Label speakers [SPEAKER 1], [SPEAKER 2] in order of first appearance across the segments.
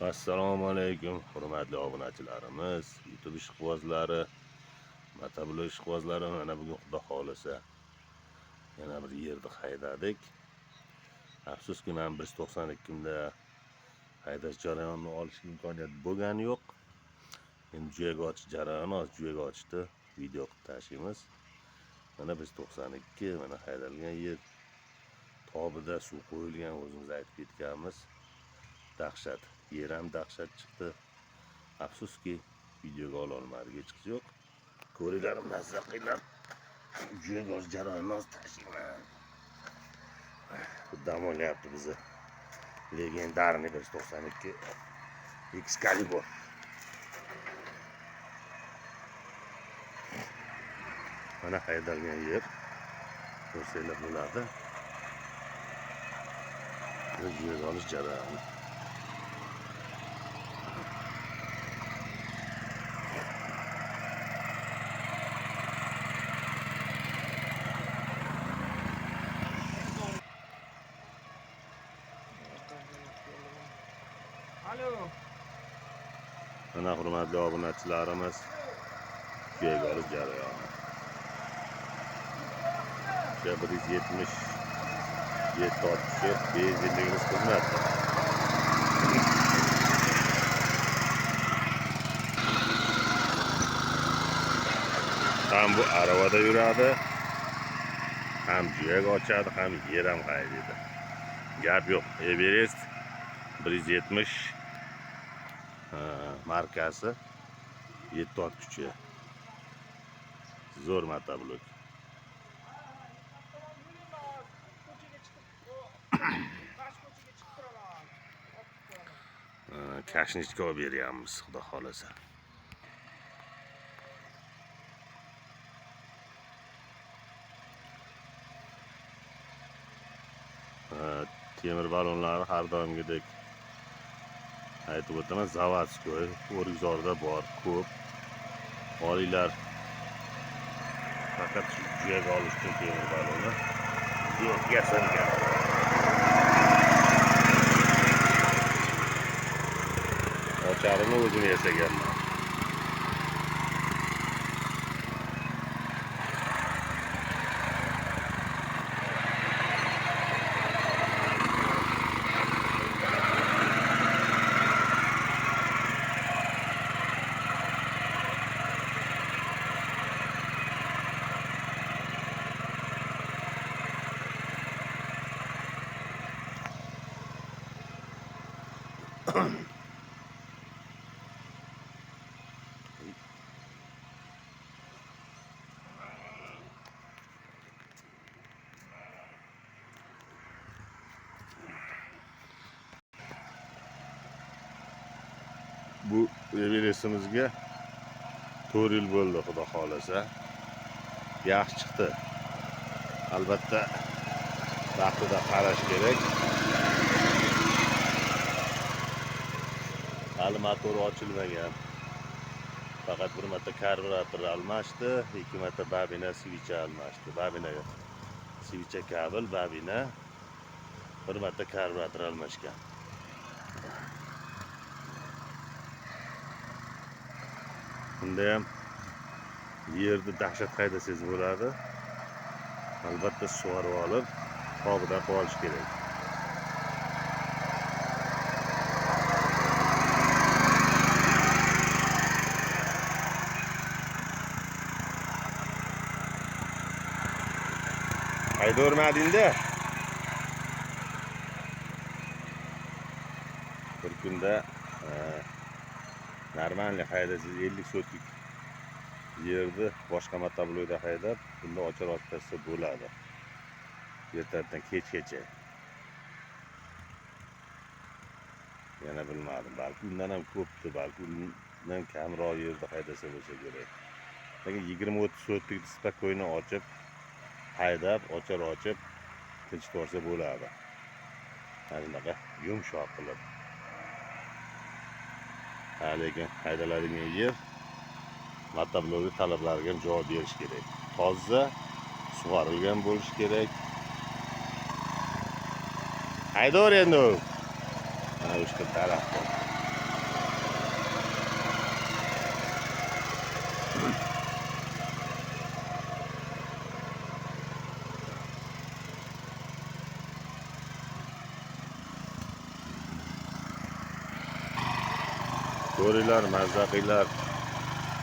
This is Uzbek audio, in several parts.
[SPEAKER 1] Assalomu alaykum hurmatli obunachilarimiz, YouTube ishqibozlari, motoblog ishqibozlari. Mana bugun Xudo xohlasa yana bir yerni haydadik. Afsuski, men 192 da haydash jarayonini olish imkoniyati bo'lgani yo'q. Endi jo'yaga ochish jarayoni, hozir jo'yaga ochishni video qilib tashlaymiz. Mana 192, mana haydalgan yer. Tobida suv qo'yilgan, o'zimiz aytib ketganmiz. Dahshat, yer ham dahshat chiqdi. Afsuski, videoga ola olmadik, hech qisi yo'q. Ko'ringlar, mazza qilinglar. Jo'yaga ochish jarayonini hozir tashlayman. Dam olyapti bizni легендарный 192 Excalibur. Mana haydalgan yer. Ko'rsanglar bo'ladi. Jo'yaga olish jarayoni.
[SPEAKER 2] Alo.
[SPEAKER 1] Mana hurmatli obunachilarimiz, jo'yaga olish jarayoni. O'sha 177 ot kuchi benzinligimiz xizmatda. Ham bu aravada yuradi, ham jo'yak ochadi, ham yer ham haydaydi. Gap yo'q. Everest 170 markasi 7 ot kuchi. Zo'r motoblok.
[SPEAKER 2] Ko'chaga chiqib, qarshi ko'chaga chiqib turaman.
[SPEAKER 1] Kashnichka olib beryapmiz, Xudo xohlasa. Temir balonlari har doimgidek aytib o'taman, заводской, O'rikzorda bor, ko'p. Olinglar. Faqat shu jo'yaga olish uchun temir balonni zo'r yasalgan. Ocharini o'zim yasaganman. Bu Everestimizga 4 yil bo'ldi, Xudo xohlasa. Yaxshi chiqdi. Albatta vaqtida qarash kerak. Hali motor ochilmagan. Faqat bir marta karburator almashdi, 2 marta babina svicha almashdi. Babina svicha kabel, babina bir marta karburator almashgan. Bunda ham yerni dahshat haydasangiz bo'ladi. Albatta sug'orib olib, tobida qilib olish kerak. Haydavermadingda. Bir kunda normalniy haydasangiz 50 sotlik yerni boshqa motoblokda haydab, bunda ochar ochib tashlasa bo'ladi. Ertadan kechgacha. Yana bilmadim, balki undan ham ko'pdir, balki undan kamroq yerda haydasa bo'lsa kerak. Lekin 20-30 sotlikni spokойно ochib, haydab, ochar ochib tinchitib yuborsa bo'ladi. Mana shunaqa yumshoq qilib. Ha, lekin haydaladigan yer motoblokning talablariga ham javob berish kerak. Toza, sug'orilgan bo'lishi kerak. Haydor endi u. Mana o'sha daraxt bor. Ko'ringlar, mazza qilinglar.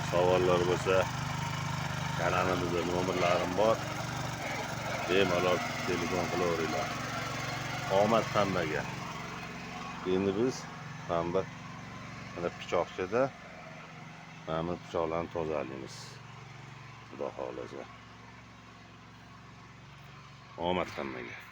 [SPEAKER 1] Savollar bo'lsa, kanalimizda nomerlarim bor. Bemalol telefon qilaveringlar. Omad hammaga. Endi biz mana bir mana pichoqchada mana bu pichoqlarni tozalaymiz. Xudo xohlasa. Omad hammaga.